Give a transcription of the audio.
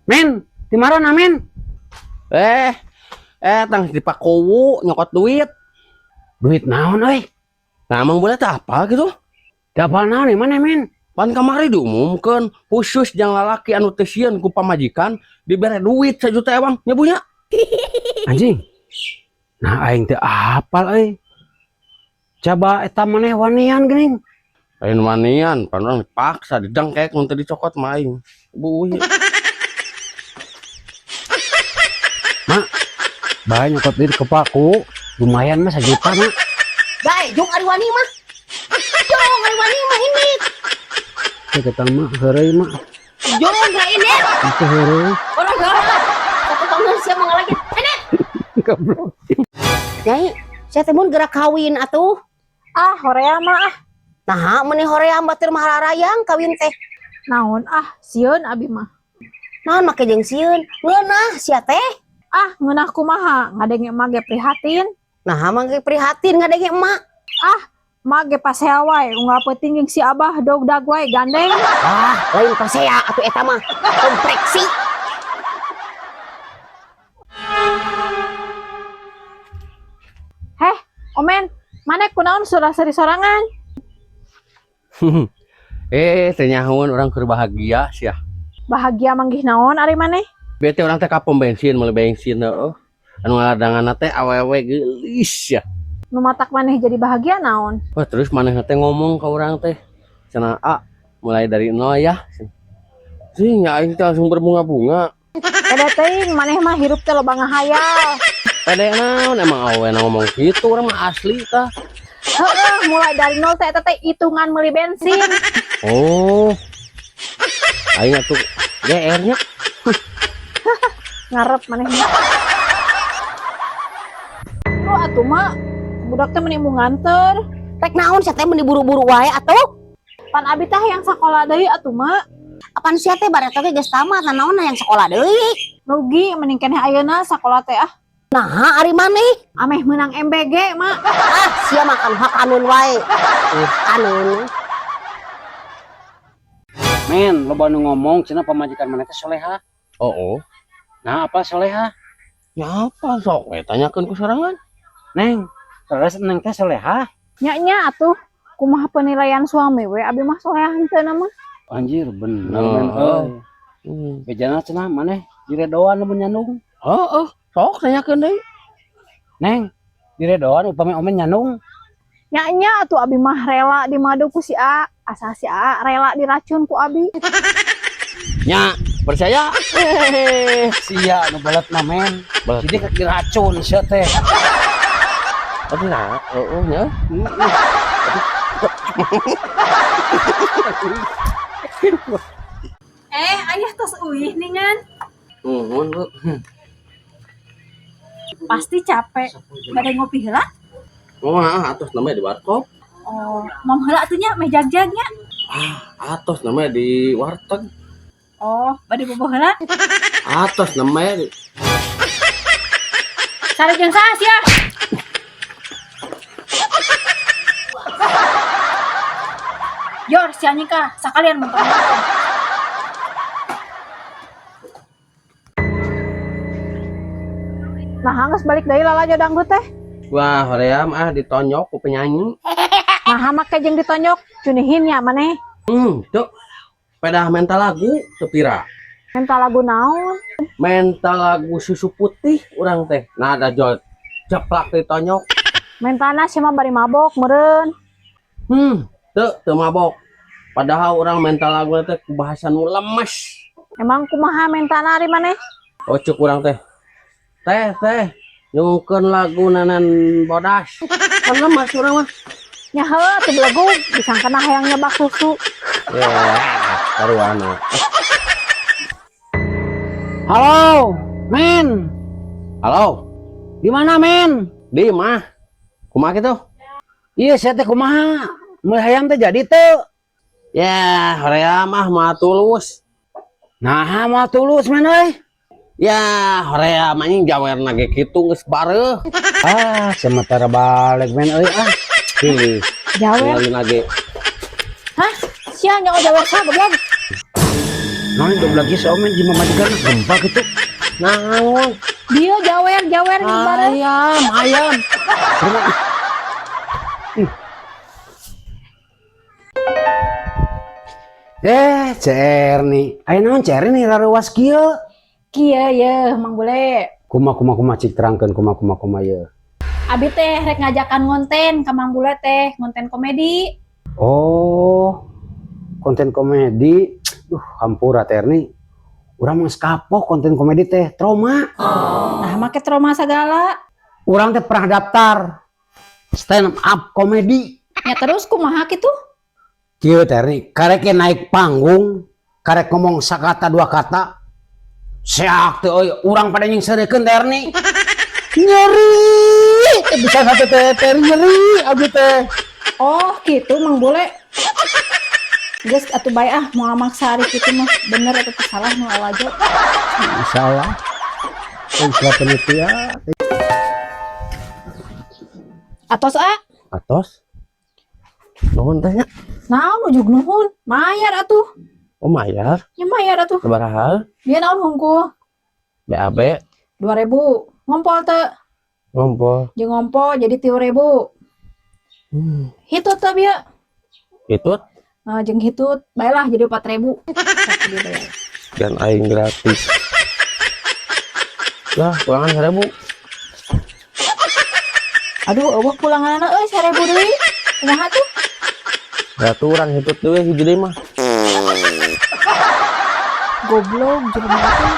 Men, di mana men? Tang di Pakowu nyokot duit. Duit naon euy? Nah, emang boleh teh apa gitu? Dapal naon di mana men? Pan kamari diumumkeun khusus jang lalaki anu teu sieun ku pamajikan dibere duit 1 juta ewang nya bunya. Anjing. Nah aing teu apal euy. Coba eta maneh wanian geuning. Lain wanian, pan urang dipaksa didengkek mun teu dicokot mah aing. Buih. Mak, bae nyokot duit ke Paku, lumayan mah 1 juta mak. Bae, jung ari wani mah. Jung ari wani mah ini. Teu ketang mak heureuy mak. Jung geura ini. Itu heureuy. Orang geura. Satu tahun sia mau ngalagi. Ini. Goblok. Nyai, saya teh mun geura kawin atuh. Ah, horea mah ah. Nah, meuni horea batur mah hararayang kawin teh. Naon ah, sieun abi mah. Naon make jeung sieun? Ngeunah sia teh. Ah, ngeunah kumaha, ngadenge emak ge prihatin. Nah, mah ge prihatin ngadenge emak. Ah, emak ge pasea wae, unggal peuting jeung si Abah dogdag wae gandeng. Ah, lain pasea atuh eta mah. Kompreksi. Heh, Omen, maneh kunaon surah-seri sorangan? Teu nyahoan urang keur bahagia sia. Bahagia manggih naon ari maneh? Bete urang teh ka pom bensin meuli bensin heueuh. Anu ngaladanganna teh awewe geulis ya. Nu matak maneh jadi bahagia naon? Wah, terus maneh teh ngomong ka urang teh. Cenah A, mulai dari nol ya. Sih, nya aing teh langsung berbunga-bunga. Pede teuing maneh mah hirup teh loba ngahayal. Pede naon emang awewe ngomong kitu urang mah asli tah. Heeh, mulai dari nol teh eta teh hitungan meuli bensin. Oh. Aing atuh GR nya. Ngarep maneh mah. Lu atuh mak, budak teh meni mau nganter. Rek naon sia teh meni buru-buru wae atuh? Pan abi teh yang sakola deui atuh mak. Apan sia teh bareto ge geus tamat, nah naon yang sekolah deui? Rugi mending keneh ayeuna sakola teh ah. Nah, ari maneh? Ameh meunang MBG mak. Ah, sia makan hak kanun wae. Kanun. Men, loba nu ngomong cenah pamajikan maneh teh soleha. Oh, oh. Nah, apa soleha? Ya apa sok we tanyakeun ku sorangan. Neng, terus neng teh soleha? Nya nya atuh, kumaha penilaian suami we abi mah soleha henteu mah. Anjir, bener Oh, men oh. euy. Bejana cenah maneh diredoan lamun nyandung. Heeh, sok tanyakeun deui. Neng, diredoan upami omen nyandung. Nya nya atuh abi mah rela dimadu ku si A, asa si A rela diracun ku abi. Nya, percaya? Hehehe. Sia nu beletna men. Belet. Jadi kaki racun sia teh. Tapi nah, heeh nya. Ayah tos uih ningan. Nuhun, Bu. Pasti capek. Bade ngopi heula? Oh, ah, atos namanya di warkop. Oh, mom heula atuh nya meh jagjagnya. Ah, atos namanya di warteg. Oh, bade bobo heula? Atos namanya di Sare jeung saha sia? Yor, si anjing kah? Sakalian mun tong. Nah, geus balik deui lalajo dangdut teh. Wah, hoream ah ditonyok ku penyanyi. Nah, make jeung ditonyok, cunihin nya maneh. Tuh. Pedah mental lagu teu pira. Mental lagu naon? Mental lagu susu putih urang teh. Nah, ada jol jeplak ditonyok. Mentana sia mah bari mabok meureun. Teu mabok. Padahal orang mental lagu teh ku bahasa nu lemes. Emang kumaha mentana ari maneh? Oh, cuk urang teh. Teh, teh, nyungkeun lagu nanan bodas. Kan lemas urang mah. Nya heuh atuh belegug, disangkana hayang nyebak susu. Ya, karuana. Halo, men. Halo, Di mana men? di mah. Kumaha kitu? Iya, sia teh kumaha? Meuli hayam teh jadi teu. Ya, horea mah moal tulus. Nah, moal tulus men euy. Ya, horea mah anjing jawerna ge kitu geus bareuh. Ah, sementara balik men euy ah. Pilih. Jawer. Tinggalin lagi. Hah? Sia nyawa jawer saha goblok? Naon goblok lagi si Omen jeung pamajikan gempa gitu. Naon? Dia jawer jawer jeung bareng. Ayam, ayam. Terima. Eh, Cerni. Aya naon Cerni raruas kieu? Kieu ye, Mang Bule. Kuma kuma kuma cik terangkeun kuma kuma kuma ye. Abi teh rek ngajakan ngonten ka Mang Bule teh, ngonten komedi. Oh, konten komedi. Duh, hampura Terni. Urang mah geus kapok konten komedi teh, trauma. Nah, make trauma sagala. Urang teh pernah daftar stand up komedi. Ya terus kumaha kitu? Kieu Terni, karek ge naik panggung, karek ngomong sakata dua kata. Seak teh euy, urang pada nyingseureukeun Terni. Nyeri, teu bisa satu teh Terni nyeri abdi teh. Oh, gitu Mang Bule. Geus atuh bae ah, moal maksa ari kitu mah. Bener atau salah moal wajo. Salah. Ulah penitia. Atos ah. Atos. Nuhun teh nya. Naon ujug nuhun? Mayar atuh. Oh, mayar. Ya mayar atuh. Sabaraha? Dia naon hungkul? BAB. 2000. Ngompol teu? Ngompol. Jeung ngompol jadi 3000. Hitut teu bieu? Hitut. Nah, jeung hitut baelah jadi 4000. Sok dia bayar. Dan aing gratis. Lah, kurangan 1000. Aduh, eueuh pulanganana euy 1000 deui. Kumaha tuh? Raturan hitut deui hiji deui mah. Goblok jelema teh.